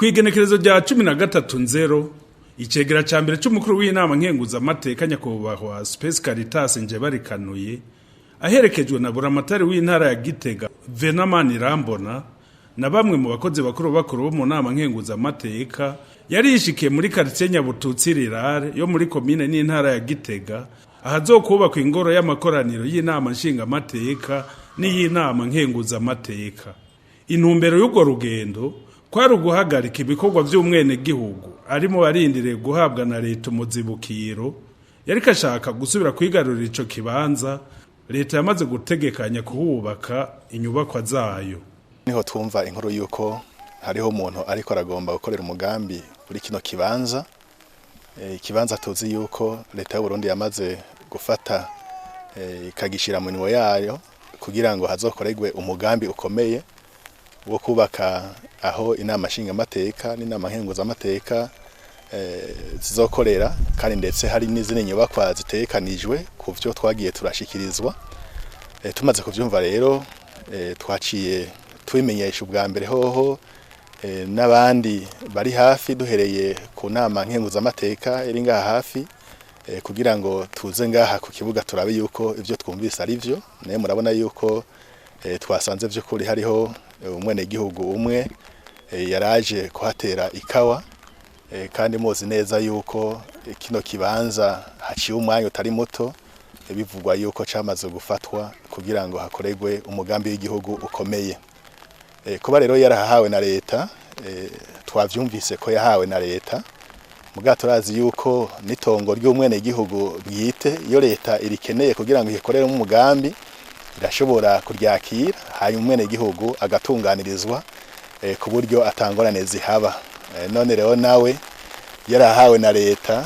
Kw'igenekerezo rya 13 nzero, icegera ca mbere c'umukuru w'inama nkenguzamateka, nyakubahwa Space Caritas Njebarikanuye, aherekejwe na buramatari w'intara ya Gitega Venamani Irambona na bamwe mu bakozi bakuru bakuru bo mu nama nkenguzamateka, yarishikiye muri quartier Nyabututsi Rirare yo muri komine n'intara ya Gitega, ahazokubakwa ingoro y'amakoraniro y'inama nshingamateka n'iy'inama nkenguzamateka. Intumbero y'urwo rugendo kwari uguhagarika ibikorwa vy'umwenegihugu arimo arindiriye guhabwa na leta umuzibukiro, yariko ashaka gusubira kwigarurira ico kibanza leta yamaze gutegekanya kuhubaka inyubakwa zayo. Niho twumva inkuru yuko hariho umuntu ariko aragomba gukorera umugambi kuri kino kibanza. Ikibanza tuzi yuko leta y'u Burundi yamaze gufata, ikagishira mu minwe yayo kugira ngo hazokorerwe umugambi ukomeye wo kubaka aho inama nshingamateka n'inama nkenguzamateka zizokorera, kandi ndetse hari n'izindi nyubakwa zitegekanijwe ku vyo twagiye turashikirizwa. Tumaze kuvyumva rero, twaciye tubimenyesha ubwa mbere hoho n'abandi bari hafi, duhereye ku nama nkenguzamateka iri ngaha hafi, kugira ngo tuze ngaha ku kibuga turabe yuko ivyo twumvise ari vyo. Naye murabona yuko twasanze vy'ukuri hariho umwenegihugu umwe yaraje kuhatera ikawa, kandi muzi neza yuko kino kibanza haciye umwanya utari muto bivugwa yuko camaze gufatwa kugira ngo hakorerwe umugambi w'igihugu ukomeye. Kuba rero yarahawe na leta, twavyumvise ko yahawe na leta, muga turazi yuko n'itongo ry'umwenegihugu bwite, iyo leta irikeneye kugira ngo ikoreremo umugambi, irashobora kuryakira, hanyuma umwenegihugu agatunganirizwa ku buryo atangorane zihaba. None rero nawe yarahawe na leta,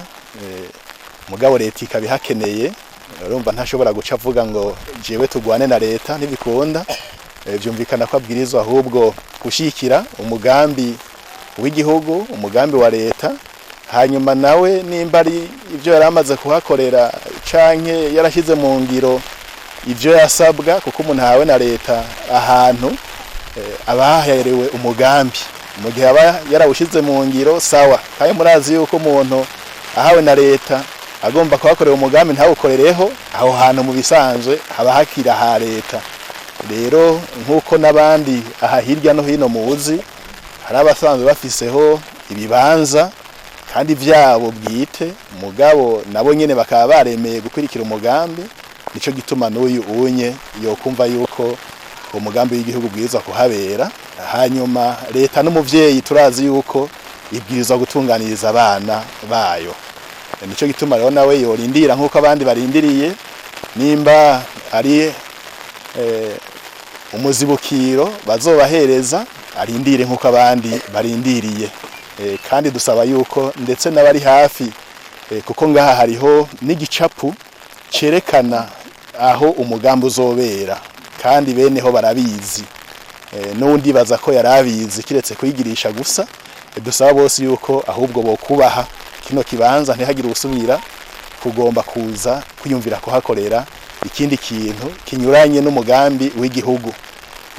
mugabo leta ikaba ihakeneye, urumva ntashobora guca avuga ngo jewe tugwane na leta, ntibikunda. Vyumvikana ko abwirizwa ahubwo gushikira umugambi w'igihugu, umugambi wa leta, hanyuma nawe nimba ari ivyo yari amaze kuhakorera canke yarashyize mu ngiro ivyo yasabwa, kuko umuntu ahawe na leta ahantu aba haherewe umugambi, mu gihe aba yarawushize mu ngiro, sawa. Kandi murazi yuko umuntu ahawe na leta agomba kuhakorera umugambi ntawukorereho, aho hantu mu bisanzwe haba hakira ha leta. Rero nk'uko n'abandi aha hirya no hino muzi hari abasanzwe bafiseho ibibanza kandi vyabo bwite, mugabo nabo nyene bakaba baremeye gukurikira umugambi, nico gituma n'uyu unye yokumva yuko umugambi w'igihugu bwiza kuhabera. Hanyuma leta n'umuvyeyi, turazi yuko ibwirizwa gutunganiriza abana bayo. Nico gituma rero nawe yorindira nk'uko abandi barindiriye, nimba ari umuzibukiro bazobahereza, arindire nk'uko abandi barindiriye. Kandi dusaba yuko ndetse n'abari hafi, kuko ngaha hariho n'igicapu cerekana aho umugambi uzobera, kandi beneho barabizi, n'undi baza ko yarabizi kiretse kuyigirisha gusa. Dusaba bose yuko ahubwo bokubaha kino kibanza, ntihagire usubira kugomba kuza kwiyumvira kuhakorera ikindi kintu kinyuranye n'umugambi w'igihugu.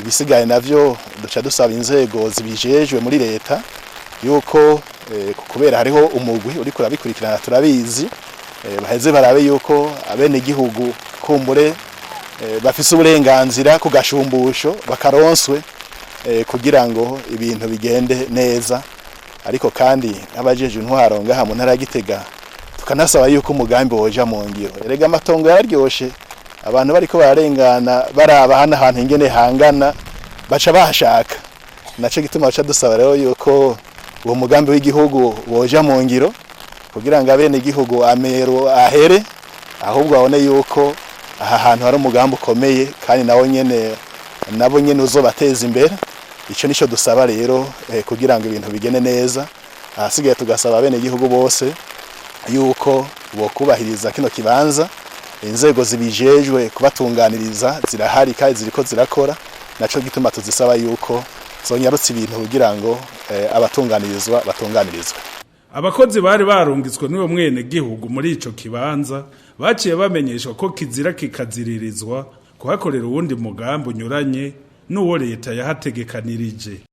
Ibisigaye navyo duca dusaba inzego zibijejwe muri leta yuko, kubera hariho umugwi uriko urabikurikirana turabizi, baheze barabe yuko abenegihugu kumbure bafise uburenganzira ku gashumbusho bakaronswe, kugira ngo ibintu bigende neza. Ariko kandi abajeje intwaro ngaha mu ntara ya Gitega tukanasaba yuko umugambi woja mu ngiro. Erega amatongo yararyoshe, abantu bariko bararengana baraba hano ahantu ingene hangana baca bahashaka. Naco gituma baca dusaba rero yuko uwo mugambi w'igihugu woja mu ngiro kugira ngo abene igihugu amero ahere, ahubwo babone yuko aha hantu hari umugambi ukomeye kandi nawo nyene nabo nyene uzobateza imbere. Ico nico dusaba rero, kugira ngo ibintu bigene neza. Ahasigaye tugasaba abene igihugu bose yuko bokubahiriza kino kibanza. Inzego zibijejwe kubatunganiriza zirahari kandi ziriko zirakora, naco gituma tuzisaba yuko zonyarutse ibintu kugira ngo abatunganirizwa batunganirizwe. Abakozi bari barungitswe n'uwo mwene gihugu muri ico kibanza baciye bamenyeshwa ko kizira kikaziririzwa kuhakorera uwundi mugambi unyuranye n'uwo leta yahategekanirije.